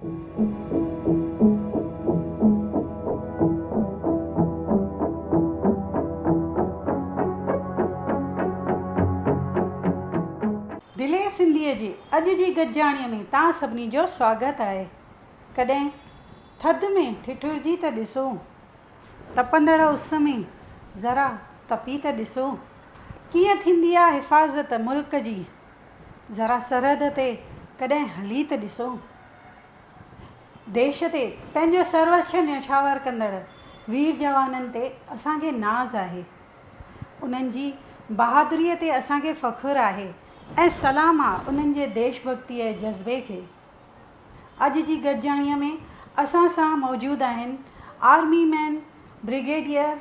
دلير سنڌيء جي اڄ جي گڏجاڻيء ۾ توهان سڀني جو سواگت آهي. ڪڏهن ٿڌ ۾ ٺٺرجي ته ڏسو، تپندڙ اس ۾ ذرا تپي ته ڏسو، ڪيئن ٿيندي آ حفاظت ملڪ جي، ذرا سرحد تي ڪڏهن هلي ته ڏسو. ديش تي پنهنجو سروڇ نيوڇاور ڪندڙ وير جوانن تي اسان کي ناز آهي. انهن جي بهادريء تي اسان کي فخر آهي ۽ سلام آ انهن جي ديش ڀڳتيء جي جذبي کي. اڄ جي گڏجاڻيء ۾ اسان سان موجود آهن army man brigadier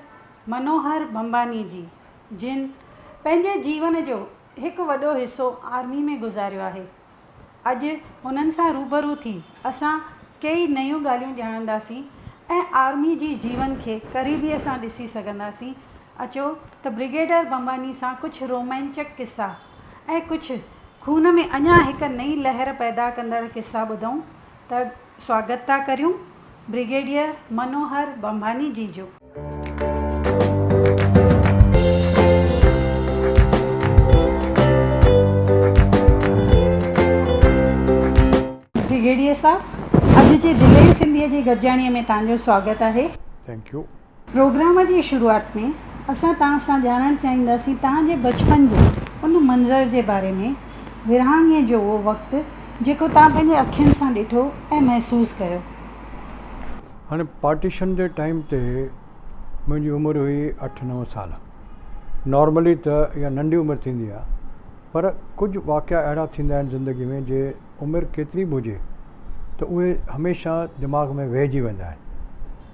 Manohar Bhambani ji, جن پنهنجي جيون جو هڪ وڏو حصو آرمي ۾ گذاريو آهي. اڄ هنن سان روبرو ٿي اسان ڪيئي نيون ڳالهيون ڄاڻنداسين ۽ آرمي جي جيون کي قريبيء سان ڏسي سگهنداسين. اچو ته برگيڊيئر ڀمباني سان ڪجهه رومانچڪ قصا ۽ ڪجهه خون ۾ اڃا هڪ نئين لهر پيدا ڪندڙ قصا ٻڌون ته سواگت ٿا ڪريون برگيڊيئر منوهر ڀمباني جي جو. برگيڊيئر صاحب اڄ جي دلير سنڌيء جي گڏجاڻيء ۾ توهان جو سواگت آهي. Thank you. Programme جي شروعات ۾ اسان توهان سان ڄاڻڻ چاهينداسين توهان جي بچپن جي ان منظر جي باري ۾ ورهاڱي جو اهو وقت جيڪو توهان پنهنجي اکين سان ڏٺو ۽ محسوس ڪيو. هاڻي پارٽيشن جي ٽائيم تي منهنجي عمر هئي اٺ نو سال. نارملي ته اها ننڍي عمر ٿيندي آهي پر ڪجهه واقعا اهڙا ٿيندا آهن زندگي ۾ جي عمر ڪيتري به هجي ته اهي هميشه دماغ ۾ ويهجي ويندا آهن.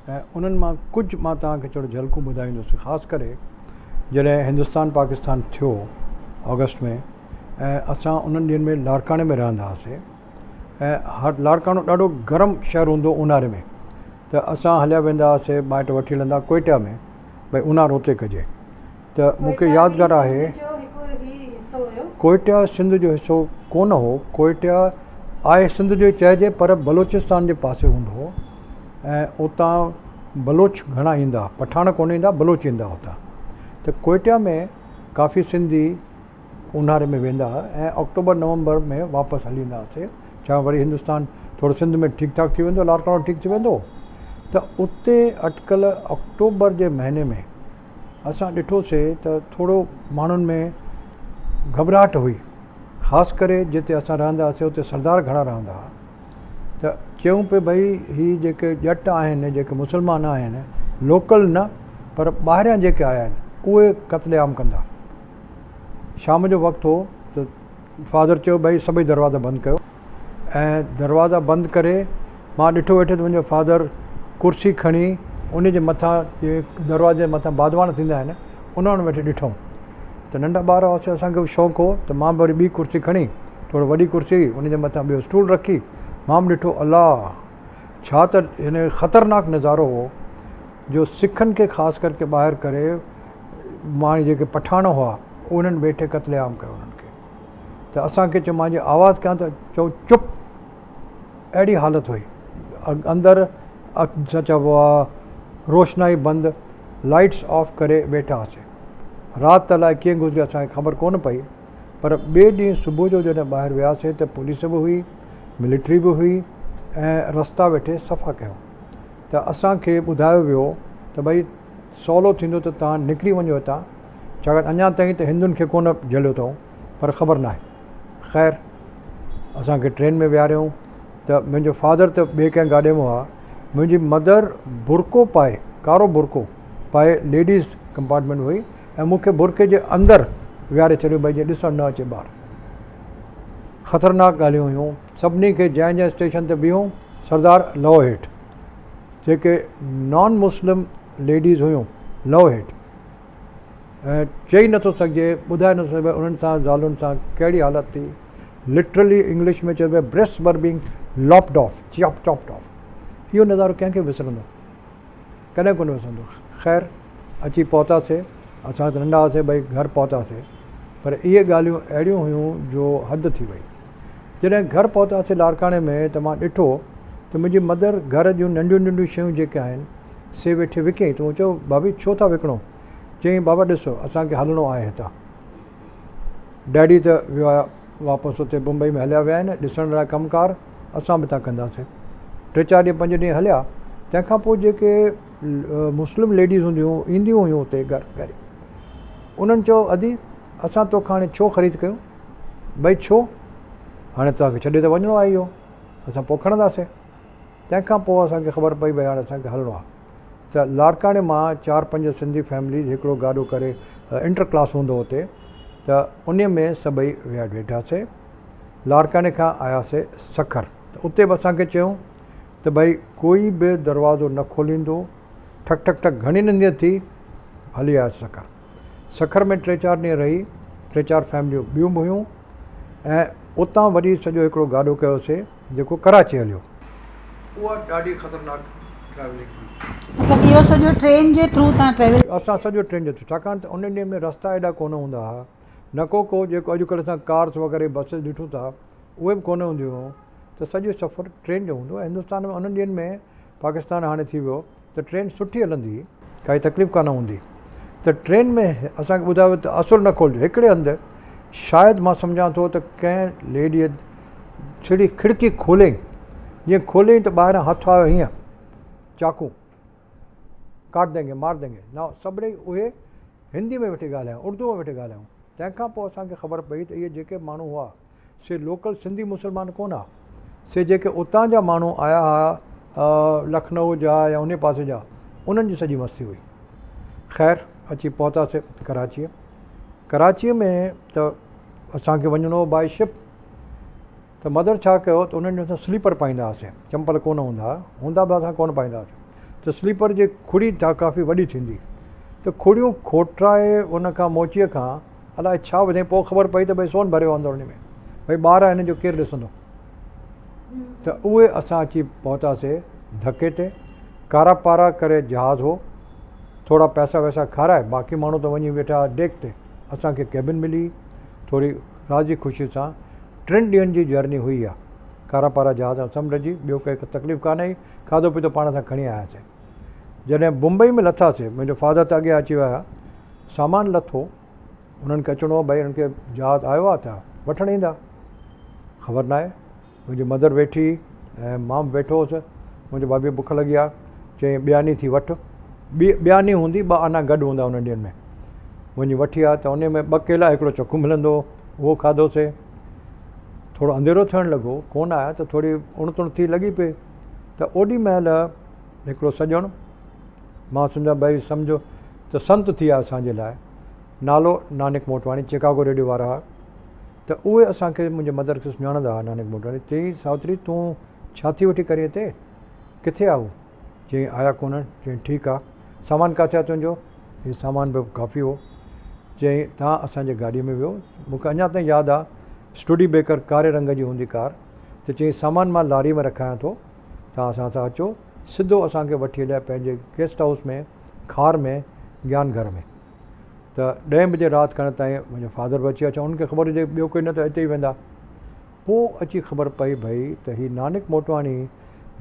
۽ انهن مان ڪجهه مان توهان کي ٿورو جهلڪون ٻڌائيندس خاص ڪري جڏهن هندستان پاڪستان ٿيو آگسٽ ۾ ۽ اسان انهن ڏينهن ۾ لاڙڪاڻي ۾ رهندا هئاسي ۽ هر لاڙڪاڻو ڏاڍو گرم شهر هوندو اونهاري ۾ ته اسان هليا ويندا هئاسي مائٽ وٺي هلندا ڪوئٽا ۾ ڀئي اونهارو اتي ڪجي ته مون کي يادگار آهي ڪوئٽيا سنڌ جو حصو ڪونه هو ڪوئٽيا آهي سنڌ جو چئجي پر بلوچستان جي پاسي هوندو هو ۽ اتان بلوچ گهڻا ايندا پٺاڻ ڪونه ايندا بلوچ ايندا اتان ته ڪوئٽيا ۾ ڪافي سنڌي اونهاري ۾ ويندا هئا ۽ آڪٽوبر نومبر ۾ واپس هلي ايندا هئاسي ڇا وري هندستان ٿورو سنڌ ۾ ٺيڪ ٺاڪ ٿي ويندو لاڙڪاڻو ٺيڪ ٿي ويندو ته اتي اٽڪل آڪٽوبر جي مهيني ۾ اسان ڏٺوسي ته ٿورو ماڻهن ۾ گهٻراهٽ هئي خاص ڪري جتي اسان رهندا هئاسي اتي سردار گهڻا رهندا هئا ته چيون پئي ڀئي هي جيڪي ڄٽ آهن جيڪي مسلمان آهن لوڪل نه پر ٻاهريان جيڪي آيا آهن اهي قتل عام ڪندا شام جو وقت هو ته فادر چيو ڀئي سڀئي دروازا بند ڪيو ۽ دروازا بند ڪري مان ڏٺو ويٺي ته منهنجو فادر ڪرسي کڻي ان جي مٿان جي دروازي جي مٿان بادبان ٿيندا آهن ان وٽ ويٺي ڏٺو ته ننڍا ٻار هئاسي اسانکي به شوق هو ته مان به وري ٻي ڪرسي کڻي ٿورو وڏي ڪرسي هئي ان جي مٿان ٻيو اسٽول رکي مان به ڏٺو الله ڇا ته هن خطرناڪ نظارو هو جو سکن کي خاص ڪرڪي ٻاهر ڪري ماڻهو جيڪي پٺاڻ هئا انهن ويٺي قتل عام ڪيو انهن کي ته اسان کي چيو مان جي آواز ڪيان ته چئو چپ اهڙي حالت هئي اندر ڇا چئبو آ روشنائي بند لائٽس آف ڪري ويٺا هئاسي رات الائي ڪيئن گذري اسان کي خبر ڪونه پئي پر ٻئي ڏينهن صبح جو جڏهن ٻاهر وياسي ته پوليس به هئي ملٽري به هئي ۽ رستا ويٺي صفا ڪيون ته اسان کي ٻڌايو ويو ته ڀئي سولو ٿيندو ته توهان نڪري وڃو هتان ڇاڪاڻ اڃا تائين ته هندن کي ڪونه جهليو اٿئون پر خبر ناهي. خير اسان کي ٽرين ۾ ويهاريائون ته منهنجو فادر ته ٻئي ڪنهن گاڏي ۾ هئا منهنجي مدر برقعو پائي ڪارو برقعو پائي ليڊيز ڪمپارٽمينٽ هئي ۽ مون کي برقعي جي اندر ويهاري ڇڏيو ڀئي جيئن ڏسڻ نه اچي ٻار خطرناڪ ڳالهيون هيون سڀني کي جنهن جنهن اسٽيشن تي بيهون سردار لهو هيٺ جيڪي نان مسلم ليڊيز هيون لهو هيٺ ۽ چئي نٿو سگهجي ٻڌائي نٿو سگهجي انهن سان زالن سان ڪهڙي حالت ٿي لٽرلي انگلش ۾ چئبو آهي breasts were being lopped off chop chopped off اهو نظارو ڪنهن کي وسرندو ڪڏهن ڪونه وسرندو خير اچي پهتاسي اسان ته ننڍا هئاسي ڀئي گهر پهتاسي پر اهي ڳالهيون اهڙيون هيون جو حد ٿي وئي جڏهن گهر پهتاسي لاڙڪاڻي ۾ ته مان ڏٺو ته منهنجي مدر گهر جون ننڍيون ننڍيون شيون جيڪي آهن سي ويٺي وڪيائين ته مون چيو ڀاڀي ڇو ٿا وڪڻو؟ چيائين بابا ڏس اسان کي هلڻو آهي هتان. ڊيڊي ته ويو آهي واپس اتي بمبئي ۾ هليا ويا آهن ڏسڻ لاء ڪم ڪار اسان به هتان ڪنداسين. ٽي چار ڏينهن پنج ڏينهن هليا تنهن کان پوء جيڪي مسلم ليڊيز هونديون هيون اينديون هيون اتي گهر گهر انهن چيو ادي اسان توکان هاڻي ڇو خريد ڪيون ڀئي ڇو هاڻي توهان کي ڇڏي ته وڃڻو آهي اهو اسان پوء کڻنداسين. تنهن کان پوء اسان کي خبر پئي ڀئي هاڻي اسان کي هلڻو آهي ته لاڙڪاڻي مان چار پنج سنڌي فيمليز هڪڙو گاڏو ڪري انٽر ڪلاس هوندو هو اتي ته انهي ۾ سڀئي ويا ويٺاسي لاڙڪاڻي کان آياسي سکر ته اتي به اسان کي چيائون ته ڀئي ڪوئي به دروازو نه کوليندو ٺڪ ٺڪ ٺڪ گهڻي نندي ٿي هلي آياسي سکر سکر ۾ ٽي چار ڏينهن رهي ٽي چار فيمليون ٻيون به هيون ۽ اتان وري سڄو هڪڙو گاڏو ڪيوسي جيڪو ڪراچي هليو. اها ڏاڍي خطرناڪ ٽريولنگ هئي. مطلب اهو سڄو ٽرين جي ٿرو تان ٽريول. اسان سڄو ٽرين جي ٿرو ڇاڪاڻ ته انهن ڏينهن ۾ رستا ايڏا ڪونه هوندا ها نه ڪو ڪو جيڪو اڄڪلهه اسان ڪارس وغيره بسز ڏٺون ٿا اهي به ڪونه هونديون هيون ته سڄو سفر ٽرين جو هوندو هو ۽ هندستان ۾ انهن ڏينهن ۾ پاڪستان هاڻي ٿي ويو ته ٽرين سٺي هلندي هئي، ڪائي تڪليف ڪانه هوندي ته ٽرين ۾ اسان کي ٻڌايو ويو ته اصل نه کولجو هڪڙي هنڌ شايد مان سمجهان ٿو ته ڪنهن ليڊيء ڇڙي کڙڪي کوليائين جيئن کوليائين ته ٻاهران هٿ آيو هيئن چاقو ڪاٽ دينگي مار دينگي نا سڀني اهي هندي ۾ ويٺي ڳالهايون اردو ۾ ويٺي ڳالهايون تنهن کان پوء اسان کي خبر پئي ته اهي جيڪي ماڻهو هئا سي لوڪل سنڌي مسلمان ڪونه ها، سي جيڪي اتان جا ماڻهو آيا ها لکنؤ جا يا انهي پاسي جا، انهن جي سڄي مستي هئي. خير اچي پهتاسي ڪراچيء. ڪراچيء ۾ ته اسان کي وڃڻو هو باء شپ ته مدر ڇا ڪيو ته انهن ڏينهن اسان سليپر پائيندا هئاسين، چمپل ڪونه هوندا ها، هوندا به اسان ڪونه پائيندا هئاسين ته سليپر جي کڙي ڪافي وڏي ٿيندي ته کڙيون کوٽرائي ان کان موچيء کان الائي ڇا وڌائين پوء خبر پئي ته ڀئي سون ڀريو آندو ان ۾ ڀئي ٻار آهن جو ڪير ڏسندو ته اهي اسان اچي پهتاسي ڌڪي تي ڪارا پارا ڪري جهاز هو ٿورا پئسا وئسا کارائي باقي ماڻهو ته وڃي ويٺا ڊيڪ تي اسان کي ڪيبن ملي ٿوري راضي خوشي سان ٽن ڏينهن جي جرني هئي اها ڪارا پارا جهاز سمنڊ جي ٻيو ڪائي تڪليف ڪانه آئي کاڌو پيتو پاڻ سان کڻي آياسي جڏهن بمبئي ۾ لٿاسي منهنجو فادر ته اڳي اچي ويا سامان لٿو، انهن کي اچڻو هو، ڀئي انهن کي جهاز آيو آهي ته وٺڻ ايندا. خبر ناهي. منهنجي مدر ويٺي ۽ مان به ويٺو هوس. منهنجي ڀاڀيء بک لڳي آهي. چيائين ٻياني ٿي وٺ. ٻي ٻياني هوندي، ٻه آنا گڏ هوندا انهن ڏينهن ۾. وڃي وٺي آ ته انهي ۾ ٻه ڪيلا هڪڙو چڪو ملندو هو. اهو کاڌوسي. ٿورو انڌيرو ٿيڻ لڳو. ڪونه آيا ته ٿوري اڻ تڻ ٿي لڳي پئي ته اوڏي مهل هڪڙو سڄڻ مان سمجهان ڀئي سمجهو ته سنت ٿي ويا اسان جي لاء نالو نانڪ موٽواڻي چڪاگو ريڊيو وارا هئا ته اهي اسان کي منهنجي مدر کي سڃاڻندا هئا نانڪ موٽواڻي چيائين ساوتري تون ڇا ٿي وٺي ڪرين هتي ڪٿي آ هو چيائين آيا ڪونهن چيائين ٺيڪ آ سامان ڪاٿي آ تنهنجو هي سامان به ڪافي هو چيائين تان اسان جي گاڏي ۾ ويو مون کي اڃا تائين ياد آ اسٽوڊي بيڪر ڪاري رنگ جي هوندي ڪار ته چيائين سامان مان لاري ۾ رکايان ٿو تان اسان سان اچو سڌو اسان کي وٺي هليا پنهنجي گيسٽ هائوس ۾ خار ۾ گيان گهر ۾ ته ڏهين بجي رات کن تائين منهنجو فادر به اچي ويا انهن کي خبر هجي ٻيو ڪوئي نه ته اتي ئي ويندا پوء اچي خبر پئي ڀئي ته هي نانڪ موٽواڻي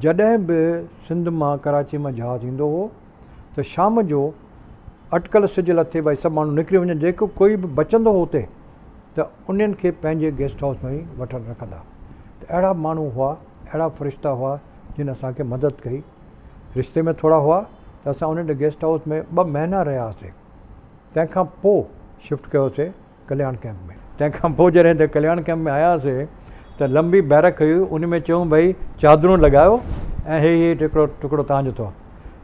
جڏهن به سنڌ مان ڪراچي مان جهاز ايندو هو ته شام جو اٽڪل سج لٿي ڀئي سڀ ماڻهو نڪري وڃن جيڪو ڪوئي به بچندو هو اتي ته انهن کي پنهنجي گيسٽ هائوس ۾ ئي وٺڻ رکندا ته اهڙا ماڻهو هئا اهڙا فرشتا هئا جن اسان کي مدد ڪئي. رشتي ۾ ٿورا هئا ته اسان انهن جي گيسٽ هائوس ۾ ٻه مهينا رهياسين. تنهن کان پوء شفٽ ڪيوسين ڪلياڻ ڪئمپ ۾. تنهن کان پوء جڏهن هتي ڪلياڻ ڪئمپ ۾ آياسين ته لنبي بيرڪ هئي ان ۾ چيائون ڀئي چادرون لڳايو ۽ هي هي ٽڪڙو ٽڪڙو توهان جو اٿو.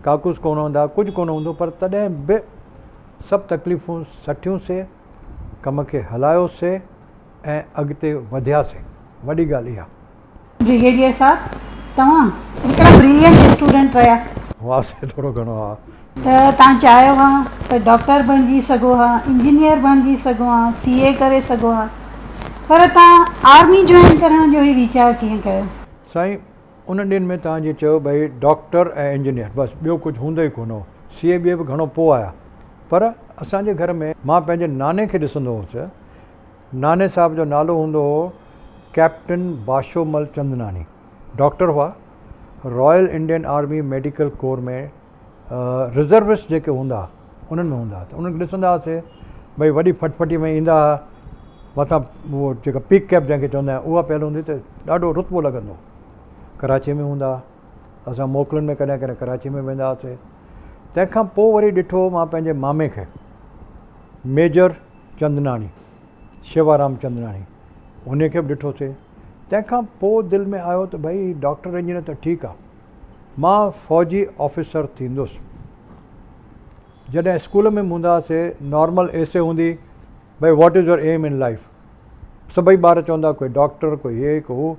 ڪاڪوس ڪونه هوندا ڪجهه ڪونه هوندو پر تڏهن به سڀ تڪليفون سٺيون سي ڪم کي هلايو سي ۽ اڳتي وڌياسين وڏي ڳالهه اها. برگيڊيئر صاحب توهان هڪڙا برلينٽ اسٽوڊنٽ رهيا. هئاسين ٿورو گهڻو ها. ته توهان چاهيو ها ته ڊاڪٽر بڻجي سگهو ها، انجنيئر بڻجي سگهو ها، سي اي ڪري سگهو ها پر توهان آرمي جوائن ڪرڻ جو هي ويچار ڪيئن ڪيو؟ سائين انهن ڏينهن ۾ توهان جيئن چيو ڀئي ڊاڪٽر ۽ انجنيئر بس ٻيو ڪجهه هوندو ئي ڪونه هو. سي اي بي اي به گهڻو پوء آيا پر اسان جي گهر ۾ مان پنهنجي ناني کي ڏسندو هوس ناني صاحب جو نالو هوندو هو ڪئپٽن باشومل چندناڻي. ڊاڪٽر هئا. Royal Indian Army Medical Corps ۾ reservist جيڪي هوندا انهن ۾ هوندا ته انهن کي ڏسندا هئاسي ڀئي وڏي ڦٽڦٽي ۾ ايندا هئا مٿان اهو جيڪا پيڪ ڪيپ جنهن کي چوندا آهن اها پيل هوندي ته ڏاڍو رتبو لڳندو ڪراچي ۾ هوندا اسان موڪلن ۾ ڪڏهن ڪڏهن ڪراچي ۾ ويندا هئاسي تنهن کان پوء وري ڏٺو مان پنهنجي مامي کي ميجر چندناڻي شيوارام چندناڻي ان کي به ڏٺوسي تنهن کان پوء دل ۾ آيو ته ڀئي ڊاڪٽر انجنيئر ته ٺيڪ آ مان فوجي آفيسر ٿيندس. جڏهن اسڪول ۾ هوندا هئاسي نارمل ايسي هوندي ڀئي what is your aim in life سڀئي ٻار چوندا ڪوئي ڊاڪٽر ڪوئي هي ڪو هو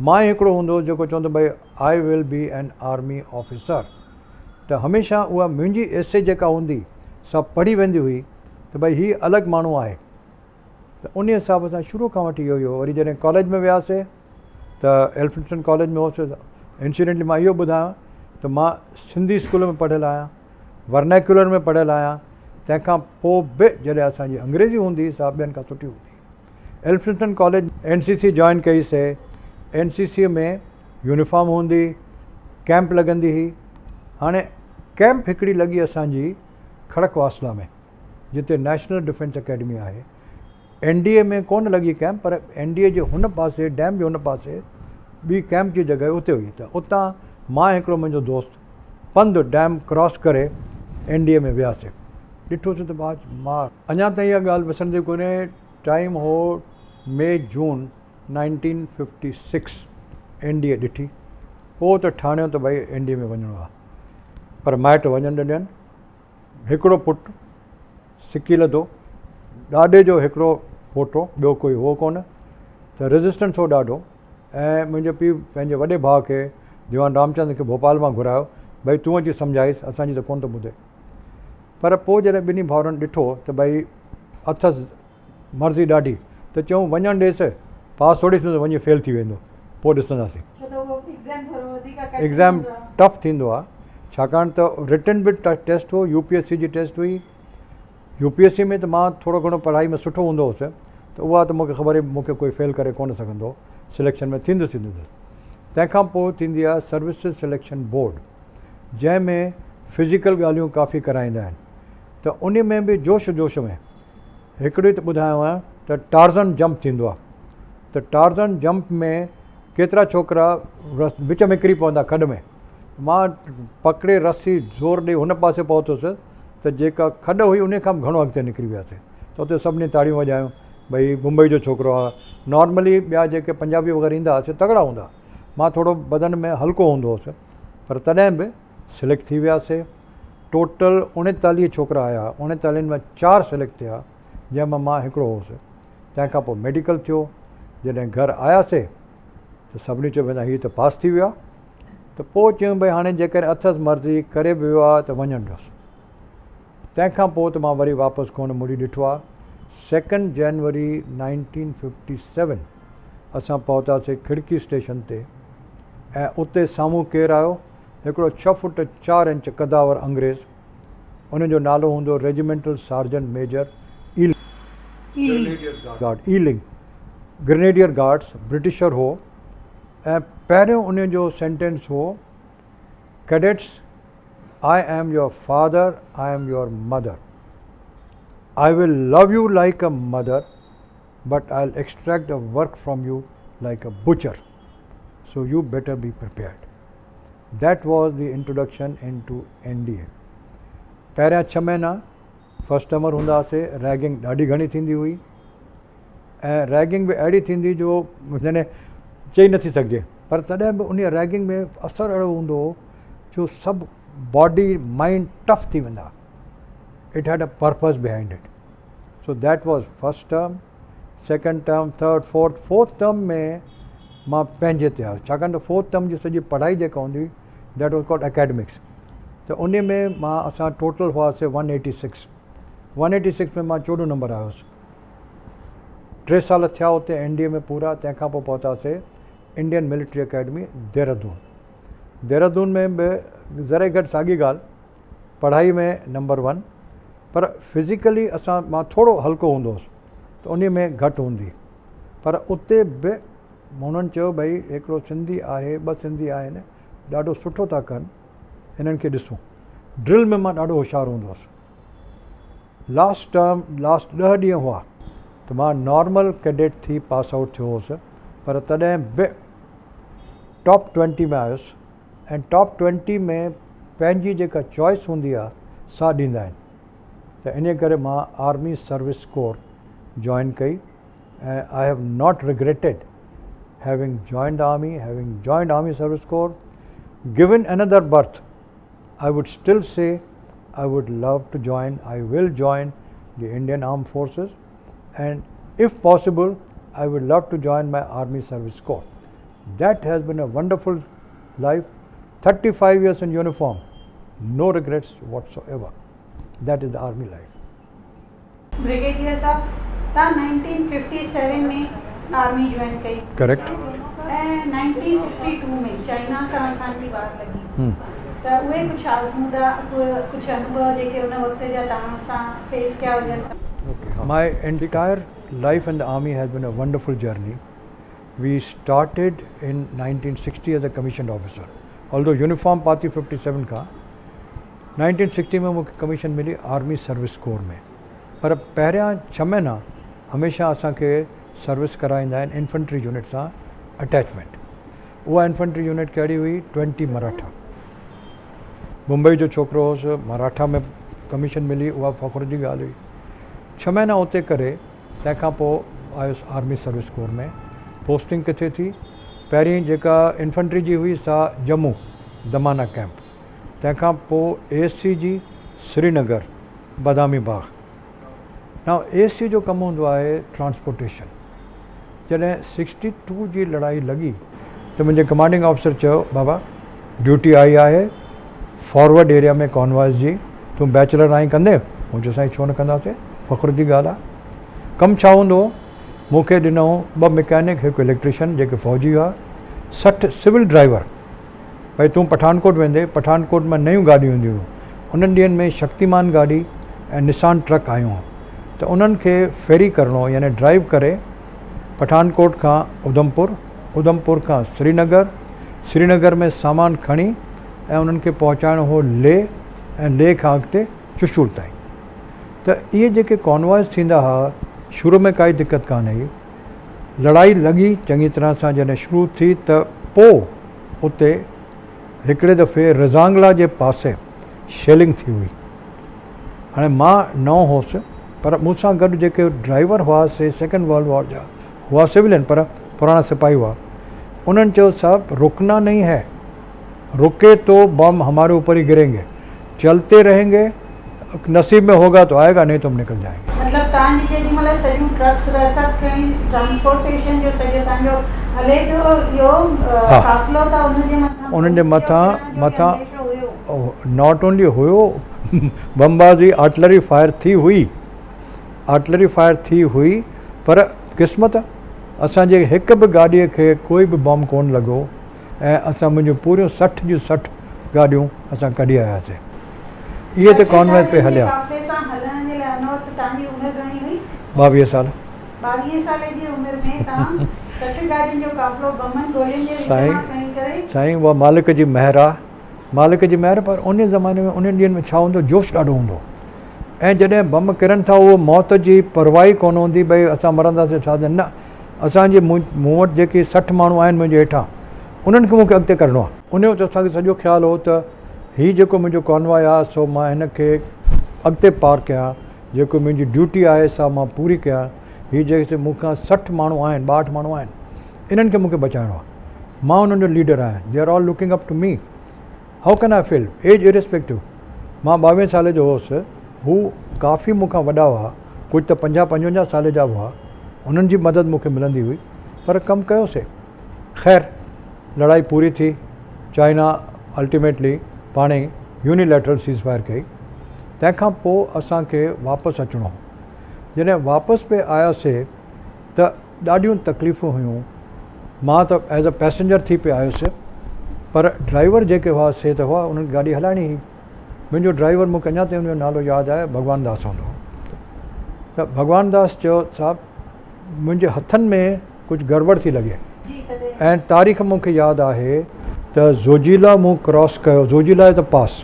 مان ئي هڪڙو هوندو هوس جيڪو چوندو ڀئي I will be an army officer ته هميشه اها منهنجي ايسي جيڪا هوندي سا پڙهي ويندي هئي ته ڀئي هي الڳ ماڻهو آهي ته انهي حساب سان شروع کان وٺي اهو ئي هو وري جڏهن ڪاليج ۾ وياسي ته ايلفنسٽن ڪاليج ۾ هوس انسيڊنٽلي مان اهو ٻڌايان ته مان سنڌي اسڪول ۾ پڙهيل آهيان ورنيڪيولر ۾ پڙهيل آهيان تنهن کان پوء به جڏهن اسانجي انگريزي هوندي سا ٻين کان سٺي هوندي Elphinstone college N C C join ڪئي سي اين سي سي ۾ يونيفارم هوندي ڪيمپ لڳندي هئي هاڻي ڪيمپ هڪڙي لڳي اسانجي کڙڪ واسلا ۾ جتي نيشنل ڊفينس اڪيڊمي آهي. اين ڊي اي ۾ ڪونه لڳي ڪئمپ پر اين ڊي اي جي هن پاسي ڊيم جي هن پاسي ٻي ڪئمپ جي جڳهه اتي هئي ته اتان مان ۽ هڪڙو منهنجو دوست پنڌ ڊيم ڪراس ڪري اين ڊي اي ۾ وياسي. ڏٺوسين ته باج مار. اڃا تائين اها ڳالهه وسرندي ڪونهي ٽائيم هو May June 1956 N D A ڏٺي پوء ته ٺاڻيو ته ڀئي اين ڊي اي ۾ وڃڻو آهي پر مائٽ وڃڻ نه ڏين. هڪڙو پٽ سڪي لڌو، ڏاڏي جو هڪڙو پوٽو، ٻيو ڪوئي هو ڪونه ته ريزسٽنس هو ڏاڍو ۽ منهنجي پيء پنهنجي وڏي ڀاء کي ديوان رامچند کي ڀوپال مان گهرايو ڀئي تون اچي سمجهائيس اسان جي ته ڪونه ٿو ٻڌي پر پوء جڏهن ٻنهي ڀائرن ڏٺو ته ڀئي اٿس مرضي ڏاڍي ته چيائون وڃڻ ڏيس، پاس ٿوري ٿيندو وڃي فيل ٿي ويندو پوء ڏسنداسين. ڇو ته اهو ايگزام ٿورو وڌيڪ ڪٺن ايگزام هوندو آهي. ٽف ٿيندو آهي ڇاڪاڻ ته رٽن به ٽيسٽ هو يو پي ايس سي جي ٽيسٽ هئي يو پي ايس سي ۾ ته مان ٿورو گهڻو پڙهائي ۾ سٺو هوندو هوس ته اها ته مونکي خبر هئي مونکي ڪوئي فيل ڪري ڪونه سگهندو سليڪشن ۾ ٿيندس ئي ٿيندس تنهن کان پوء ٿيندي آهي سروسز سليڪشن بورڊ جنهن ۾ فزيڪل ڳالهيون ڪافي ڪرائيندا آهن ته ان ۾ به جوش جوش ۾ هڪڙي ته ٻڌايانو ته ٽارزن جمپ ٿيندو آهي ته ٽارزن جمپ ۾ ڪيترا ڇوڪرا وچ ۾ ڪري پوندا کڏ ۾ مان پڪڙي رسي زور ڏئي هن پاسي پهتس ته جيڪا کڏ هئي ان کان به گهڻو اڳتي نڪري وياسي ته اتي سڀني تاڙيون وڄايون ڀئي ممبئي جو ڇوڪرو آهي نارملي ٻيا جيڪي پنجابي وغيره ايندا هئا سي تگڙا هوندا مان ٿورو بدن ۾ هلڪو هوندو هوس پر تڏهن به سليڪٽ ٿي وياسي ٽوٽل اوڻيتاليهه ڇوڪرا آيا، اوڻيتاليهن مان چار سليڪٽ ٿيا، جنهن مان مان هڪڙو هوس. تنهن کان پوء ميڊيڪل ٿيو، جڏهن گهر آياسي ته سڀني چيو ڀئي هي ته پاس ٿي ويو آهي ته پوء چيم ڀئي هاڻي جيڪڏهن اٿس مرضي ڪري به ويو آهي ته وڃڻ ڏيوس. تنهن کان پوء ته مان وري واپس ڪونه مڙي ڏٺو آهي. سيڪنڊ جنوري 1957 اسان پهتاسي کڙڪي اسٽيشن تي ۽ اتي سامهون ڪير آيو هڪڙو ڇهه فوٽ چار انچ قداور انگريز، ان جو نالو هوندو regimental sergeant major Ealing, Ealing, Grenadier Guards, Britisher هو ۽ پهريون ان جو سينٽينس هو cadets I am your father, I am your mother, I will love you like a mother but I will extract the work from you like a butcher, so you better be prepared. That was the introduction into N D A. پهريان ڇهه مهينا first ٽرمر هوندا هئاسي، rigging ڏاڍي گهڻي ٿيندي هئي ۽ rigging به اهڙي ٿيندي جو يعني چئي نٿي سگهجي پر تڏهن به ان ريگنگ ۾ اثر اهڙو هوندو هو جو سڀ باڊي مائنڊ ٽف ٿي ويندا. It had a purpose behind it. So that was first term. Second term, third, fourth, fourth term ۾ مان پنهنجي تي آيس ڇاڪاڻ ته فورٿ ٽرم جي سڄي پڙهائي جيڪا هوندي هئي that was called academics ته ان ۾ مان اسان ٽوٽل هئاسي one eighty six, one eighty six ۾ مان چوڏهون نمبر آيس. ٽي سال ٿيا اتي اين ڊي اي ۾ پورا تنهن کان پوء پهتاسي Indian military academy Dehradun. Dehradun ۾ به ذري گهٽ ساڳي ڳالهه پڙهائي ۾ نمبر ون پر فزيڪلي اسان مان ٿورو هلڪو هوندو هوس ته انهي ۾ گهٽ هوندي پر اتي به هنن چيو ڀئي هڪڙو سنڌي آهي ٻه سنڌي آهن ڏاڍو سٺو ٿا ڪن، هنن کي ڏسون. ڊرل ۾ مان ڏاڍو هوشيار هوندو هوس. لاسٽ ٽرم، لاسٽ ڏهه ڏينهن هئا ته مان نارمل ڪيڊٽ ٿي پاس آئوٽ ٿيو هوس پر تڏهن به ٽاپ ٽوئنٽي ۾ آيس ۽ ٽاپ ٽوئنٽي ۾ پنهنجي جيڪا چوائس هوندي آهي سا ڏيندا آهن ته انهي ڪري مان آرمي سروس ڪور جوائن ڪئي ۽ I have not regretted having joined the army, having joined army service corps, given another birth I would still say I would love to join, I will join the Indian armed forces and if possible I would love to join my army service corps. That has been a wonderful life, 35 years in uniform, no regrets whatsoever. That is the army life. Brigadier صاحب توهان 1957 ۾ army join ڪئي. Correct. ۽ 1962 ۾ China سان اسان جي وار لڳي ته اهي ڪجهه آزمودا ڪجهه انوڀو جيڪي ان وقت جا توهان سان فيس ڪيا هجن. My entire life in the army has been a wonderful journey. We started in 1960 as a commissioned officer. Although uniform پاتي 57 کان 1960 ۾ مون کي ڪميشن ملي آرمي سروس ڪور ۾ پر پهريان ڇهه مهينا هميشه اسان کي سروس ڪرائيندا آهن انفنٽري يونٽ سان اٽيچمينٽ. اها انفنٽري يونٽ ڪهڙي هئي ٽوئنٽي مراٺا. بمبئي جو ڇوڪرو هوس مراٺا ۾ ڪميشن ملي اها فخر جي ڳالهه هئي. ڇهه مهينا اتي ڪري تنهن کان پوء آيس آرمي سروس ڪور ۾. پوسٽنگ ڪٿي ٿي؟ پهرين جيڪا انفنٽري جي هئي سا ڄمون دمانا ڪئمپ، تنهن کان پوء اي ايس سي جي سرينگر بادامي باغ. نائو اي ايس سي جو ڪم هوندو آهي ٽرانسپورٽيشن. جڏهن سڪسٽي ٽو جي لڙائي لڳي ته منهنجي ڪمانڊنگ آفيسر چيو بابا ڊيوٽي آئي آهي فارورڊ ايريا ۾ ڪانوائز جي تون بيچلر آهين ڪندين؟ مون چيو سائين ڇو نه ڪنداسين فخر جي ڳالهه آهي. ڪم ڇا هوندو هو؟ مون کي ڏنائون ٻه مڪينڪ هڪ اليڪٽريشن جيڪي فوجي هئا، 60 سول ڊرائيور ڀئي تون پٺانڪوٽ ويندي، پٺانڪوٽ مان نيون گاڏيون اينديون هيون انهن ڏينهن ۾ شڪتيمان گاڏي ۽ نسان ٽرڪ آيون هيون ته انهن کي فيري ڪرڻو هو يعني ڊرائيو ڪري پٺانڪوٽ کان اڌمپور، اڌمپور کان سرينگر، سرينگر ۾ سامان کڻي ۽ انهن کي پهچائڻو هو ليه ۽ ليه کان اڳتي چشول تائين ته اهي جيڪي ڪانوائز ٿيندا ها شروع ۾ ڪائي دقت ڪانه هئي لڙائي لڳي چڱي طرح سان جڏهن شروع ٿي ته پو اتي هڪڙي دفعي رزانگلا جي پاسي شيلنگ ٿي هئي هاڻي مان نئون هوس پر مون سان گڏ جيڪي ڊرائيور هئا سي سيڪنڊ ورلڊ وار جا هئا سولين پر پراڻا سپاهي هئا انهن چيو صاحب رڪنا نهين هي رڪي تو بم هماري اوپر هي گرينگي چلتي رهينگي نصيب ۾ هوگا تو آئيگا نهين تو هم نڪل جائينگي. مطلب توهان جي جيڏي مهل سڄيون ٽرڪس رسد کڻي ٽرانسپورٽيشن جو سڄو توهان جو هلي پيو اهو قافلو ته ان جي مٿان انهن جي مٿان مٿان not only هيو بمبازي آرٽلري فائر ٿي هئي آرٽلري فائر ٿي هئي پر قسمت اسان جي هڪ به گاڏي کي ڪوئي به بم ڪونه لڳو ۽ اسان منهنجون پوريون 60 جون 60 گاڏيون اسان ڪڍي آياسين. اهي ته 60 ڪانوائي پئي گاڏين جي هليا. قافلي سان هلڻ جي لاء ان وقت توهان جي عمر گهڻي هئي؟ 22 سال. 22 سالي جي عمر ۾ توهان 60 گاڏين جو قافلو بمن گولين جي وچ سائين مان کڻي ڪري. سائين اها مالڪ جي مهر آ. مالڪ جي مهر پر انهي زماني ۾ انهن ڏينهن ۾ ڇا هوندو هو جوش ڏاڍو هوندو هو ۽ جڏهن بم ڪرن ٿا اهو موت جي پرواهه ئي ڪونه هوندي ڀئي اسان مرنداسين ڇا ٿيندو نه اسان جي مون وٽ جيڪي 60 ماڻهو آهن منهنجي هيٺان انهن کي مون کي اڳتي ڪڍڻو آهي. انهي وقت اسان کي سڄو خيال هو ته هي جيڪو منهنجو ڪانواء آهي سو مان هن کي اڳتي پار ڪيان جيڪو منهنجي ڊيوٽي آهي سا مان پوري ڪيان هي جيڪي مون کان 60 ماڻهو آهن 62 ماڻهو آهن انهن کي مون کي بچائڻو آهي مان انهن جو ليڊر آهيان they are all looking up to me how can I fail age irrespective مان ٻاويهن سالي جو هوس هو ڪافي مون کان وڏا هئا ڪجهه ته پنجاهه پنجونجاهه سالي جا به هئا انهن جي مدد مون کي ملندي هئي پر ڪم ڪيوسي خير لڙائي پوري ٿي چائنا الٽيميٽلي پاڻ ئي يوني ليٽرل سيز فائر ڪئي تنهن کان پوء اسان کي واپس اچڻو هو جڏهن واپس پئي آياسي ته ڏاڍيون تڪليفون هيون. مان ته ايز اي پئسينجر ٿي پئي آيس پر ڊرائيور جيڪي هئا سي ته هئا انهن کي گاڏي هلائڻي هئي. منهنجو ڊرائيور مون کي اڃا تائين ان جو نالو ياد آهي ڀڳوان داس هوندو هو ته ڀڳوان داس چيو صاحب منهنجي هٿن ۾ ڪجهه گڙٻڙ ٿي لڳي ۽ تاريخ مون کي ياد آهي ته زوجيلا مون ڪراس ڪيو، زوجيلا از ا پاس،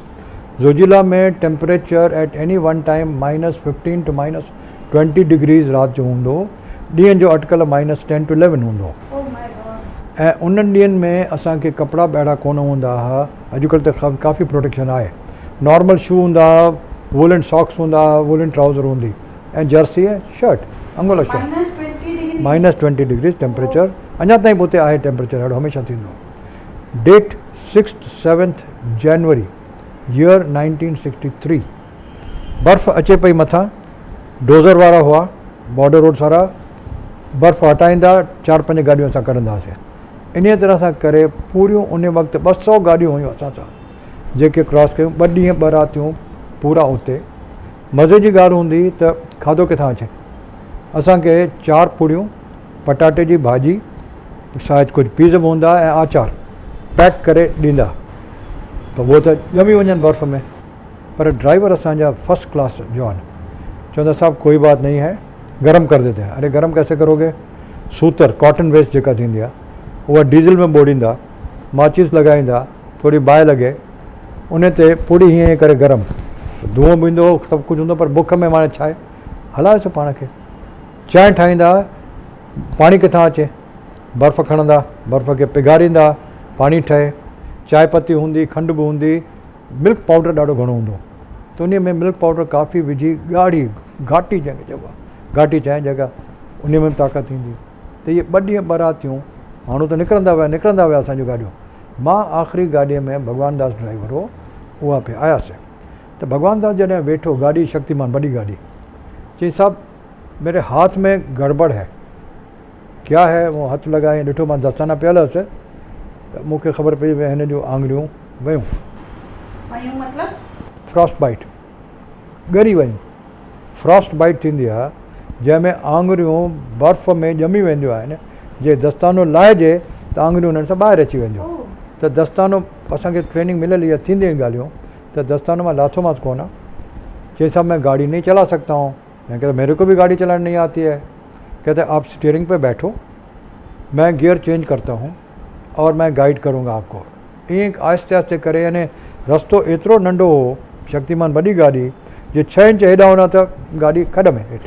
Zojila ۾ temperature at any one time minus fifteen to minus twenty degrees رات جو هوندو هو، ڏينهن جو اٽڪل مائنس ٽين ٽو اليون هوندو هو. ۽ انهن ڏينهن ۾ اسان کي ڪپڙا به اهڙا ڪونه هوندا ها، اڄڪلهه ته ڪافي پروٽيڪشن آهي، نارمل شو هوندا ها، وولن ساڪس هوندا ها، وولن ٽرائوزر هوندي ۽ Jersey ۽ shirt, Angola shirt. Minus twenty degrees temperature اڃا تائين به اتي آهي ٽيمپريچر اهڙو هميشه ٿيندو هو. Date sixth seventh January year nineteen sixty three برف اچي پئي مٿان ڊوزر وارا هئا بارڊر روڊ سارا برف هٽائيندا چار پنج گاڏيون اسان ڪڍندا هئاسين انهيء طرح سان ڪري پوريون ان وقت ٻه سؤ گاڏيون هيون اسان سان جيڪي ڪراس ڪيون ٻه ڏينهن ٻه راتيون پورا اتي مزي جي ڳالهه هوندي ته کاڌو ڪٿان اچي اسان کي چار پوڙيون پٽاٽي جي ڀاڄي شايد ڪجهه پيز به هوندا ۽ آچار پيڪ ڪري ڏيندا ته اهو ته ڄمي وڃن برف ۾ پر ڊرائيور اسان جا فرسٽ ڪلاس جوان چوندا صاحب ڪوئي بات نهين هي گرم ڪر ديتي هين اري گرم ڪيسي ڪروگي سوتر ڪاٽن ويسٽ جيڪا ٿيندي آهي اها ڊيزل ۾ ٻوڙيندا ماچيس لڳائيندا ٿوري باهه لڳي ان تي پوڙي هيئن هيئن ڪري گرم دونهون به ايندو هو سڀ ڪجهه هوندو پر بک ۾ ماڻهو ڇا آهي هلايوسي پاڻ کي چانهه ٺاهيندا پاڻي ڪٿان اچي؟ برف کڻندا، برف کي پگهاريندا، پاڻي ٺهي. چانهه پتي هوندي، کنڊ به هوندي، ملڪ پائوڊر ڏاڍو گهڻو هوندو هو ته انهيء ۾ ملڪ پائوڊر ڪافي وجهي ڳاڙهي گهاٽي جنهن کي چئبو آهي گهاٽي چانهه جيڪا انهيء ۾ به طاقت ايندي ته اهي ٻه ڏينهن ٻه راتيون ماڻهو ته نڪرندا ويا نڪرندا ويا اسان جون گاڏيون مان آخري گاڏيء ۾ ڀڳوان داس ڊرائيور هو اها پئي آياسي ته ڀڳوان داس جڏهن ويٺو گاڏي شڪتيمان وڏي گاڏي چيائين صاحب ميري هاٿ ۾ گڙبڙ هي ڪيا هي مون هٿ لڳائي ڏٺو مان دستانا پيل هئس ته مون کي خبر پئي هن جون آڱريون ويون. ويون مطلب؟ فراسٽ بائيٽ ڳري ويون. فراسٽ بائيٽ ٿيندي آهي جنهن ۾ آڱريون برف ۾ ڄمي وينديون آهن جي دستانو لاهجي ته آڱريون انهن سان ٻاهر اچي وينديون ته دستانو اسان کي ٽريننگ مليل هئي ٿينديون آهن ڳالهيون ته دستانو مان لاٿومانس ڪونه چيائين صاحب مين گاڙي نهين چلا سگتا هون. مين کهتا ميري کو بهي گاڙي چلانا نهين آتي هي کهتا آپ اسٽيئرنگ پي بيٺو مين گيئر چينج ڪرتا هون اور مين گائيڊ ڪرون گا آپ کو ائين آهستي آهستي ڪري يعني رستو ايترو ننڍو هو شڪتيمان وڏي گاڏي جي ڇهه انچ هيڏانهن هوڏانهن ته گاڏي کڏ ۾ هيٺ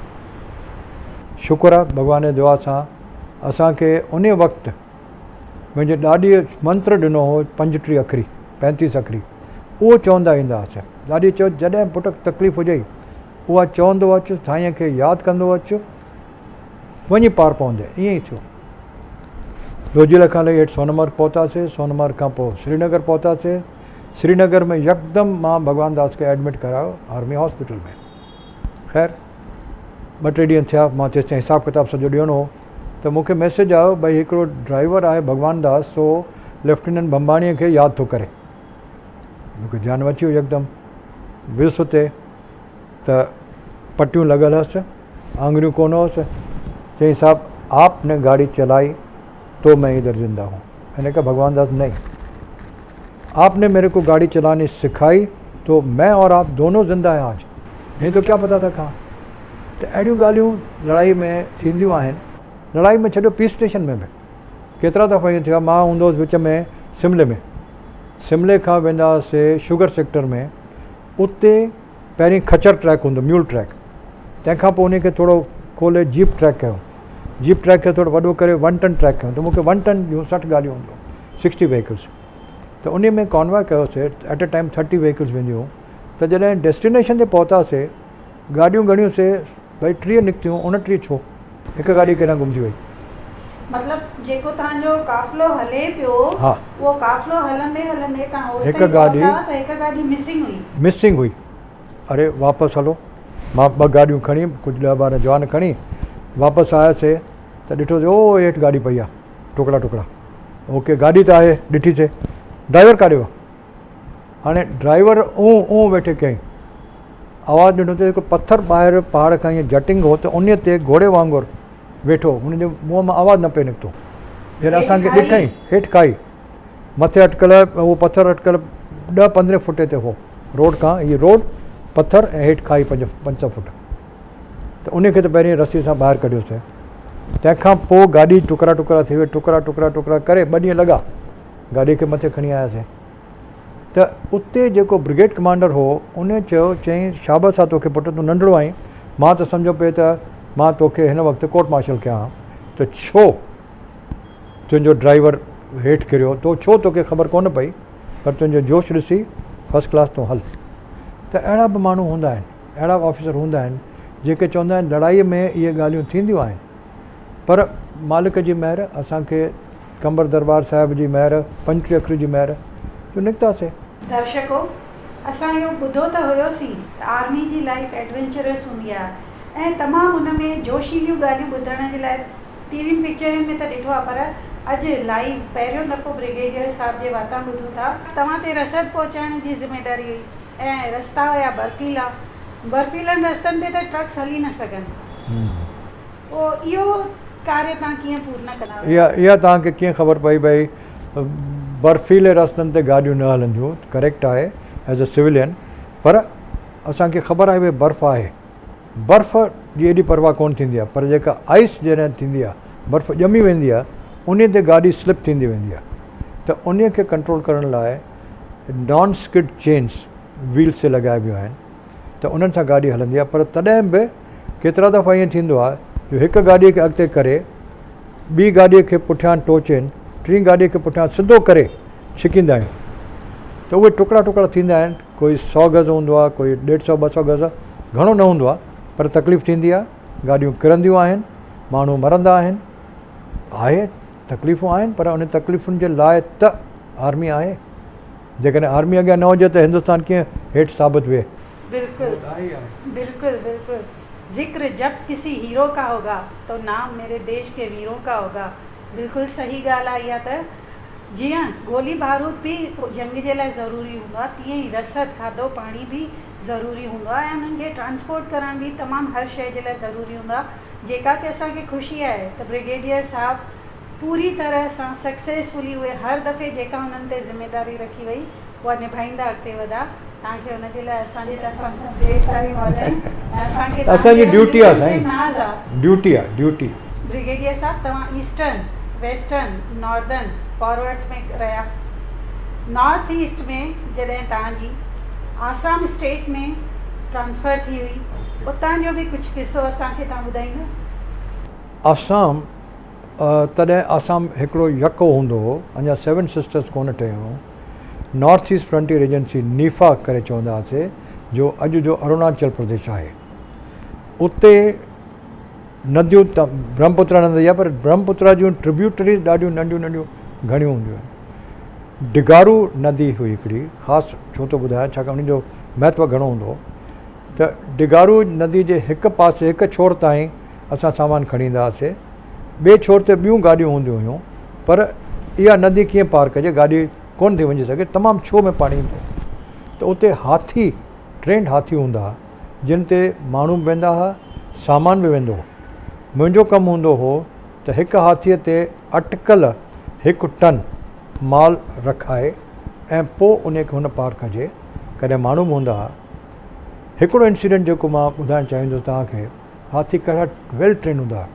شڪر آ ڀڳوان جي دعا سان اسان کي ان وقت منهنجي ڏاڏيء منتر ڏنو هو پنجٽيهه اکري پينتيس اکري اهو چوندا ايندا هئاسين ڏاڏيء چيو جڏهن پٽ تڪليف هجئي اها چوندو اچ، سائينء کي ياد ڪندو اچ، وڃي پار پوندين. ائين ئي ٿيو. روجيلا کان لهي هيٺ سونمرگ پهتاسين. سونمرگ کان پوء سرينگر پهتاسين. سرينگر ۾ يڪدم مان ڀڳوان داس کي ايڊمٽ ڪرايو آرمي هاسپيٽل ۾. خير ٻه ٽي ڏينهن ٿيا، مان تيستائين حساب ڪتاب سڄو ڏيڻو هو ته مون کي ميسيج آيو ڀئي هڪڙو ڊرائيور آهي ڀڳوان داس سو ليفٽيننٽ ڀمڀاڻيء کي ياد ٿو ڪري. مون کي ڌيان اچي ويو يڪدم. ويس اتي. ته پٽيون لڳل هئس، آڱريون ڪونه هئس، چيائين صاحب آپ ني گاڙي چلائي تو مين ادھر زنده هون، مين ني ڪها ڀڳوان داس نهين آپ ني ميري ڪو گاڙي چلاني سکائي تو مين اور آپ دونو زنده هين آج، نهين تو ڪيا پتا ٿا ڪهان. ته اهڙيون ڳالهيون لڙائي ۾ ٿينديون آهن، لڙائي ۾ ڇڏيو پيس اسٽيشن ۾ به ڪيترا دفعا ائين ٿيو آهي، مان هوندو هوس وچ ۾ سملي ۾، سملي کان ويندا هئاسي شگر سيڪٽر ۾، اتي پهرين خچر ٽريڪ هوندو ميول ٽريڪ تنهن کان پوء ان کي ٿورو کولي جيپ ٽريڪ ڪيو جيپ ٽريڪ کي ٿورو وڏو ڪري ون ٽن ٽريڪ ڪيو ته مونکي ون ٽن جون 60 گاڏيون هونديون 60 وهيڪلس ته ان ۾ ڪانواء ڪيوسي at a time 30 vehicles وينديون هيون ته جڏهن ڊيسٽينيشن تي پهتاسي گاڏيون ڳڻيون سي ڀئي 30 نڪتيون 29 ڇو هڪ گاڏي ڪيڏانهن گم ٿي وئي. مطلب جيڪو توهان جو قافلو هلي پيو اهو قافلو هلندي هلندي توهان هڪ اوستائين گاڏي پهتا ته هڪ گاڏي مسنگ هئي. مسنگ هئي. اري واپس هلو. مان ٻه گاڏيون کڻي ڪجهه ڏهه ٻارهن جوان کڻي واپس آياسي ته ڏٺوسي او هيٺ گاڏي پئي آ ٽڪڙا ٽڪڙا. اوڪي گاڏي ته آهي ڏٺي سي. ڊرائيور ڪاڏي ويو؟ هاڻي ڊرائيور اون اون ويٺي ڪيائين. آواز ڏنو ته هڪ پٿر ٻاهر پهاڙ کان ائين جٽنگ هو ته انهيء تي گهوڙي وانگر ويٺو هو. هن جي منهن مان آواز نه پئي نڪتو. جڏهن اسان کي ڏٺائين، هيٺ کائي مٿي اٽڪل اهو پٿر اٽڪل ڏهه پندرهين فٽي تي هو روڊ کان، هي روڊ، پٿر ۽ هيٺ کائي پنج ست فٽ. ته انهيء کي ته پهرين رسي سان ٻاهر ڪڍيوسين. تنهن کان پوء گاڏي ٽڪرا ٽڪرا ٿي وئي، ٽڪرا ٽڪرا ٽڪرا ڪري ٻه ڏينهن لڳا. گاڏي کي مٿي کڻي آياسين ته اتي جيڪو برگيڊ ڪمانڊر هو ان چيو، چيائين شابس آ توکي پٽ تون ننڍڙو آهين، مان ته سمجهيو پئي ته مان توکي هن وقت ڪورٽ مارشل ڪيان ها ته ڇو تنهنجو ڊرائيور هيٺ ڪريو، تو ڇو توکي خبر ڪونه پئي پر تنهنجو جوش ڏسي فرسٽ ڪلاس تون هل. ته اهڙا به ماڻهو هوندا آهن، اهڙا به آفيسر هوندا آهن جيڪي چوندا آهن لڙائي ۾ اهي ڳالهيون ٿينديون آهن پر مالڪ جي مهر اسان کي قمبر درٻار صاحب جي مهر، پنجٽيهه اکري جي مهر جو نڪتاسي. درشڪو! اسان اهو ٻڌو ته هيوسين ته آرمي جي لائيف ايڊونچرس هوندي آهي ۽ تمام ان ۾ جوشيليون ڳالهيون ٻڌڻ جي لاء ٽي وين پڪچرن ۾ ته ڏٺو آهي پر اڄ لائيو پهريون دفعو برگيڊيئر صاحب جي واتان ٻڌون ٿا. توهان تي رسد پهچائڻ جي ذميداري هئي ۽ رستا هيا برفيلا، برفيلن رستن تي ته ٽرڪس هلي نه سگهن. پوء اهو ڪاريه توهان ڪيئن پورن ڪندا هيا؟ اها توهان کي ڪيئن خبر پئي ڀئي برفيلي رستن تي گاڏيون نه هلنديون؟ ڪريڪٽ آهي ايز اي سويلين پر اسان کي خبر آهي ڀئي برف آهي برف جي ايڏي پرواهه ڪونه ٿيندي آهي پر جيڪا آئس جڏهن ٿيندي آهي برف ڄمي ويندي آهي انهي تي گاڏي سلپ ٿيندي ويندي آهي ته انهي کي ڪنٽرول ڪرڻ لاء نان اسڪڊ چينس ويلز تي لڳائبيون آهن ته انهن سان گاڏي هلندي آهي پر تڏهن به ڪيترا دفعا ائين ٿيندو آهي جو هڪ گاڏيء کي اڳتي ڪري ٻي گاڏيء کي پٺيان ٽوچين ٽين گاڏيء کي پٺيان سڌو ڪري ڇڪيندا آهيون ته اهي ٽڪڙا ٽڪڙا ٿيندا آهن ڪوئي سو گز هوندو آهي ڪوئي ڏيڍ سو 200 گز گهڻو نه هوندو آهي پر تڪليف ٿيندي آهي گاڏيون ڪرنديون آهن ماڻهو مرندا آهن آهي تڪليفون آهن پر ان تڪليفن جي لاء ته آرمي آهي جيڪڏهن آرمي اڳيان نه هجي ته هندستان ڪيئن هيٺ ثابت ويهي. بلڪل بلڪل بلڪل ذڪر جب ڪسي هيرو ڪا هوگا تو نام ميري ديش ڪي ويرون ڪا هوگا بلڪل صحيح ڳالهه آهي اها ته جيئن گولي بارود به جنگ جي لاء ضروري هوندو آهي تيئن ئي رسد کاڌو پاڻي به ضروري هوندو آهي ۽ انهن کي ٽرانسپورٽ ڪرڻ به تمام هر شيء جي لاء ضروري هوندو آهي جيڪا ڪي اسان کي خوشي آهي ته برگيڊيئر صاحب پوري طرح سان سڪسيسفلي اهي هر دفعي جيڪا انهن تي ذميداري رکي وئي اها نڀائيندا اڳتي وڌا توهان کي ان جي لاء اسان جي طرفان ڍير ساريون واڌايون ۽ اسان کي توهان اسان جي جهڙن ڊيوٽي آ يوٿن تي سائين ناز آ. ڊيوٽي آ ڊيوٽي. برگيڊيئر صاحب توهان ايسٽرن، ويسٽرن، ناردرن فارورڊز ۾ رهيا نارٿ ايسٽ ۾ جڏهن توهان جي آسام اسٽيٽ ۾ ٽرانسفر ٿي هئي اتان جو به ڪجهه قصو اسان کي توهان ٻڌائيندا. آسام تڏهن آسام هڪڙو يڪو هوندو هو، اڃا سيون سسٽرز ڪونه ٺهيو هو. نارٿ ايسٽ فرنٽيئر ايجنسي، نيفا، ڪري چوندا هئاسي، جو اڄ جو اروناچل پرديش آهي. اتي نديون ته برهمپترا ندي آهي پر برهمپترا جون ٽربيوٽريز ڏاڍيون ننڍيون ننڍيون گهڻيون هونديون آهن. ڊگارو ندي هئي هڪڙي خاص ڇو ٿو ٻڌايان ڇاڪاڻ ان جو مهتو گهڻو هوندو هو ته ڊگارو ندي جي هڪ پاسي هڪ ڇوڙ تائين اسان سامان کڻي ايندا هئاسي. ٻئي ڇوڙ تي ٻيون گاڏيون هونديون هيون پر اها ندي ڪيئن پار ڪجي گاڏي ڪونه ٿي وڃي سگهي تمام ڇوهه ۾ پاڻي ايندو هو ته اتي هاٿي ٽرينڊ هاٿي هوندا هئا جن تي ماڻهو به ويندا هئا سامان به ويندو هو منهنجو ڪم هوندو هو ته هڪ هاٿيء تي اٽڪل هڪ ٽن مال رکائي ۽ پوء ان کي هن پار ڪجي ڪڏهن ماڻهو به هوندا هئا هڪڙو انسيڊنٽ جيڪو مان ٻڌائڻ چاهيندس توهان کي هاٿي ڪهڙا ويل ٽرين هوندا هئا.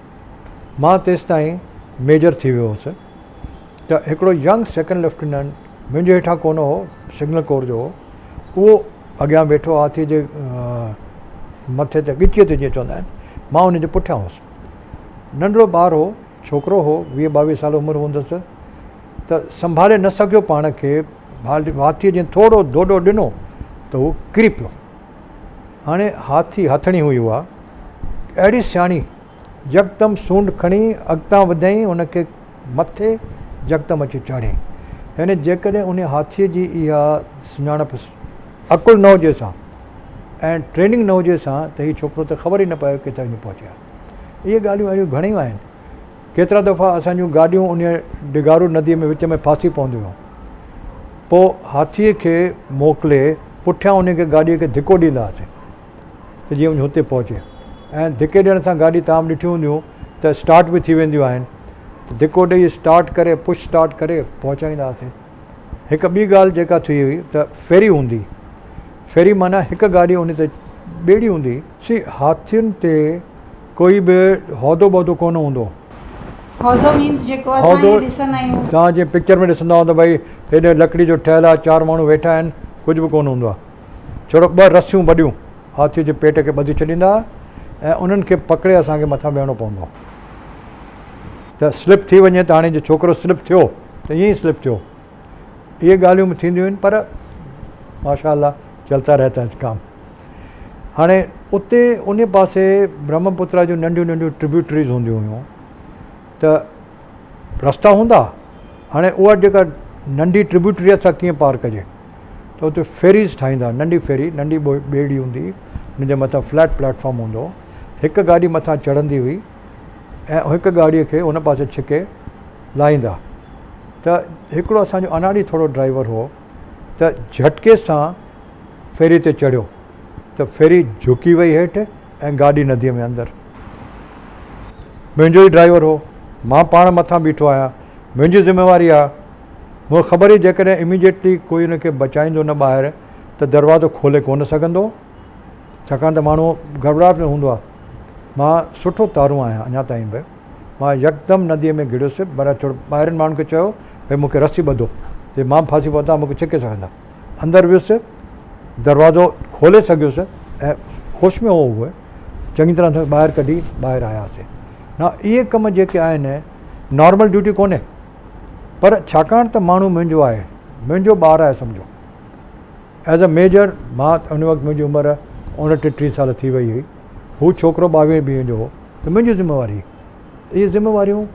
مان تيستائين ميجر ٿي ويو هوس ته هڪڙو ينگ سيڪنڊ ليفٽيننٽ منهنجي هيٺان ڪونه هو، سگنل ڪور جو هو، اهو اڳيان ويٺو هاٿيء جي مٿي تي ڳچيء تي جيئن چوندا آهن، مان ان جي پٺيان هوس. ننڍڙو ٻار هو، ڇوڪرو هو، 20 22 سال عمر هوندس ته سنڀالي نه سگهيو پاڻ کي، هاٿيء جيئن ٿورو ڌوڏو ڏنو ته هو ڪري پيو. هاڻي هاٿي هٿڻي هئي اها اهڙي سياڻي يڪدم سونڍ کڻي اڳتان وڌيائين ان کي مٿي يڪدم اچي چاڙهيائين. يعني جيڪڏهن ان هاٿيء جي اها سڃاڻپ عقل نه هجيس ها ۽ ٽريننگ نه هجيس ها ته هي ڇوڪرو ته خبر ئي نه پوي ڪٿي وڃي پهچي ها. اهي ڳالهيون اهڙيون گهڻيون آهن. ڪيترا دفعا اسان جون گاڏيون انهيء ڊگارو نديء ۾ وچ ۾ ڦاسي پونديون هيون. پوء هاٿيء کي موڪلي پٺيان انهيء کي گاڏيء کي ڌڪو ڏيندا هئاسين ته جيئن وڃي هتي پهچي ۽ ڌڪي ڏيڻ سان گاڏي توهان به ڏٺيون هونديون ته اسٽارٽ به ٿي وينديون آهن ته ڌڪو ڏئي اسٽارٽ ڪري پش اسٽارٽ ڪري پهچائيندا هئاسين. هڪ ٻي ڳالهه جيڪا ٿي هئي ته فيري هوندي فيري معنيٰ هڪ گاڏي ان تي ٻيڙي هوندي. سي هاٿين تي ڪوئي به عهدو ٻهدو ڪونه هوندو هو. حوضو مينس جيڪو اسان حوضو ائين ڏسندا آهيون. توهان جيئن پڪچر ۾ ڏسندا هوندا ڀئي هيڏي لڪڙي جو ٺهيل آهي چار ماڻهو ويٺا آهن ڪجهه به ڪونه هوندو آهي ڇڙو ٻه رسيون وڏيون هاٿي جي پيٽ کي ٻڌي ڇڏيندا هئا ۽ انهن کي پڪڙي اسان کي مٿان ويهڻو پوندو هو ته سلپ ٿي وڃي ته هاڻي جي ڇوڪرو سلپ ٿيو ته ائين ئي سلپ ٿيو. اهي ڳالهيون به ٿينديون آهن پر ماشاء الله چلتا رهتا هي ڪام. هاڻي اتي ان پاسي برهمپترا جون ننڍيون ننڍيون ٽربيوٽريز هونديون هيون ته رستا هوندا هاڻي اها جيڪا ننڍي ٽربيوٽري آهي سا ڪيئن پار ڪجي ته اتي فيريز ٺاهيندا ننڍي فيري ننڍي ٻيڙي هوندي ان جي مٿان فليٽ پليٽ فارم هوندو هڪ گاڏي مٿان چڙهندي هئي ۽ هڪ گاڏي کي ان پاسي ڇڪي لاهيندا ته هڪڙو اسان جو اناڙي ٿورو ڊرائيور هو ته جهٽڪي سان فيري تي چڙهيو ته فيري جهڪي وئي هيٺ ۽ گاڏي نديء ۾ اندر. منهنجو ئي ڊرائيور هو، مان پاڻ مٿان بيٺو آهيان، منهنجي ذميواري آهي. مون کي خبر هئي جيڪڏهن اميڊيٽلي ڪوئي ان کي بچائيندو نه ٻاهر ته دروازو کولي ڪونه سگهندو، ڇاڪاڻ ته ماڻهو گهٻراهٽ ۾ هوندو آهي. مان سٺو تارون آهيان اڃا تائين به. مان يڪدم نديء ۾ گهڙيس، پر ٿورو ٻاهرين ماڻهن کي چيو، ڀئي مون کي رسي ٻڌو، جي مان به ڦاسي پوان توهان مون کي ڇڪي سگهندا. اندر ويس، دروازو کولي سگهيس ۽ هوش ۾ هو اهي چڱي طرح اسان کي ٻاهر ڪڍي ٻاهر آياسين. نه اهي ڪم جيڪي آهن نارمل ڊيوٽي ڪونهي، پر ڇاڪاڻ ته ماڻهو منهنجو آهي، منهنجو ٻار آهي سمجهو. ايز اي ميجر مان ان وقت منهنجي عمر اوڻٽيهه ٽيهه سال ٿي وئي هئي، هو ڇوڪرو ٻاويهه ويهه جو هو. ته منهنجي ذميواري ته اهي ذميواريون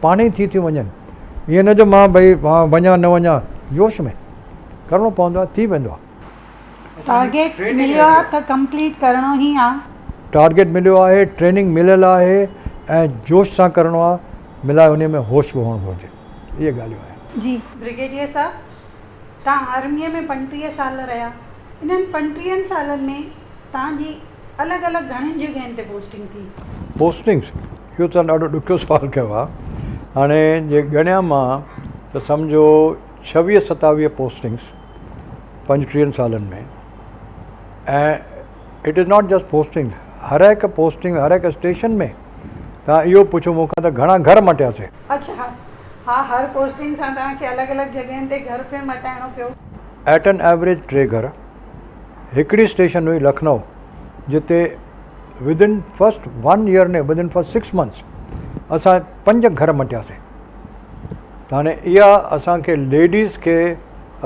پاڻ ئي ٿي ٿيون وڃن ائين نه جو مان ڀئي مان وڃان نه وڃان جوش ۾ ڪرڻو پوندو آهي ٿي ويندو آهي. ٽارگيٽ مليو آهي ته ڪمپليٽ ڪرڻو ئي آهي. ٽارگيٽ مليو آهي ٽريننگ مليل آهي ۽ جوش سان ڪرڻو آهي ملائي انهي ۾ هوش به هئڻ گهرجي اهي ڳالهيون آهن. جي برگيڊيئر صاحب توهان آرميء ۾ 35 سال رهيا انهن 35 سالن ۾ توهان جي الڳ الڳ گهڻين جڳهين تي پوسٽنگ ٿي. پوسٽنگس، اهو توهان ڏاڍو ڏکيو سوال ڪيو آهي. هاڻي جي ڳڻيان مان ته سمجهو ڇويهه ستاويهه پوسٽنگس پنجٽيهن سالن ۾ ۽ it is not just posting هر هڪ پوسٽنگ هر هڪ اسٽيشن ۾ توهان اهو پڇو مون کان ته گهڻا گهر مٽياسي. اڇا ها هر پوسٽنگ سان توهان کي الڳ الڳ جڳهين تي گهر پڻ مٽائڻو پيو. ايٽ اين ايوريج ٽي گهر. هڪڙي اسٽيشن هئي لکنؤ جتي ودن فرسٽ ون ايئر نه ودن فرسٽ سڪس منٿس اسان پنج گهر مٽياسين ته هاڻي اها اسانکي ليڊيز کي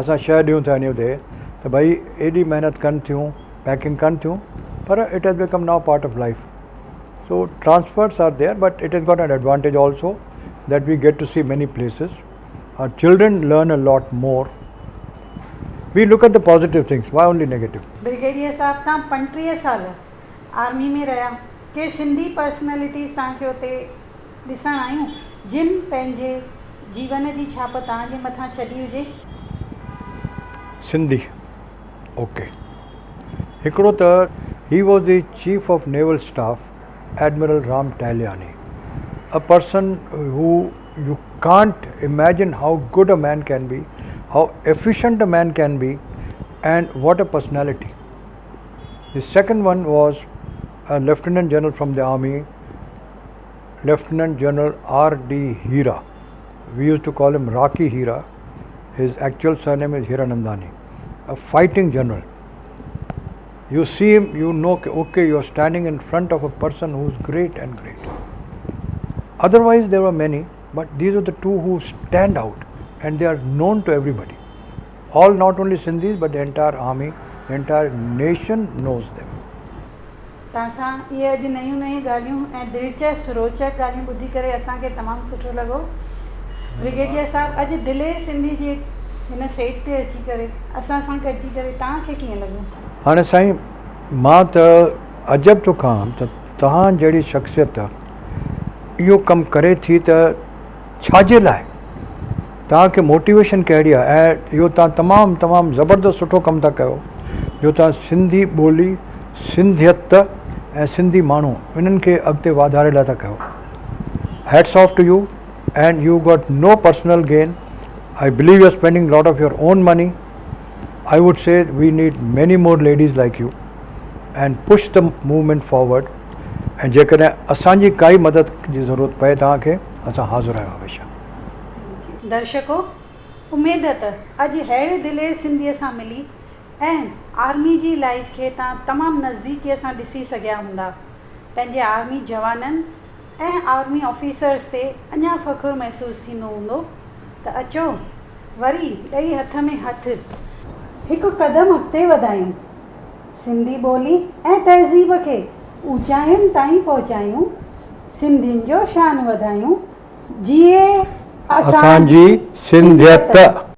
اسان شيء ڏيون ٿا ان تي ته ڀئي ايڏي محنت ڪن ٿيون پيڪنگ ڪن ٿيون پر it has become now part of life so transfers are there but it has got an advantage also that we get to see many places our children learn a lot more we look at the positive things why only negative. Brigadier صاحب توهان 35 سال army ۾ رهيا ڪي Sindhi personalities توهان کي اتي ڏسڻ آيون جن پنهنجي جيون جي ڇاپ توهان جي مٿان ڇڏي هجي؟ سنڌي اوڪي هڪڙو ته he was the chief of naval staff admiral Ram Tahiliani a person who you can't imagine how good a man can be, how efficient a man can be and what a personality. The second one was a Lieutenant General from the Army, Lieutenant General R.D. Hira. We used to call him Rocky Hira. His actual surname is Hiranandani, a fighting general. You see him, you know, okay, you are standing in front of a person who is great and great. Otherwise, there were many, but these are the two who stand out and they are known to everybody. All, not only Sindhis, but the entire army, the entire nation knows them. توهان سان اهي اڄ نيون نيون ڳالهيون ۽ دلچسپ روچڪ ڳالهيون ٻڌي ڪري اسان کي تمام سٺو لڳو. برگيڊيئر صاحب اڄ دلير سنڌي جي هن سيٽ تي اچي ڪري اسان سان گڏجي ڪري توهان کي ڪيئن لڳو؟ هاڻي سائين مان ته عجب ٿو کان ته توهان جهڙي شخصيت اهو ڪم ڪري ٿي ته ڇا جي لاء؟ توهان کي موٽيويشن ڪهڙي آهي ۽ اهو توهان تمام تمام زبردست سٺو ڪم ٿا ڪيو جو توهان سنڌي ٻولي، سنڌيت ۽ سنڌي ماڻهو انهن کي اڳتي واڌاري لاء ٿا ڪيو. Hats off to you and you got no personal gain I believe you are spending lot of your own money I would say we need many more ladies like you and push the movement forward ۽ جيڪڏهن اسان جي ڪائي مدد جي ضرورت پئي توهان کي اسان حاضر آهيون هميشه. درشڪو اميد ته اڄ ههڙي دلير سنڌيء سان ملي ۽ آرمي جي لائيف کي تان تمام نزديڪيء سان ڏسي سگهيا هوندا. پنهنجي آرمي جوانن ۽ آرمي آفيسرز تي اڃا فخر محسوس ٿيندو هوندو ته اچو وري ڏئي هٿ ۾ هٿ هڪ قدم اڳتي وڌايون، سنڌي ٻولي ۽ تهذيب کي اوچاين تائين پهچايون، سنڌين جو شان وڌايون، جيئي اسان جي سنڌيت.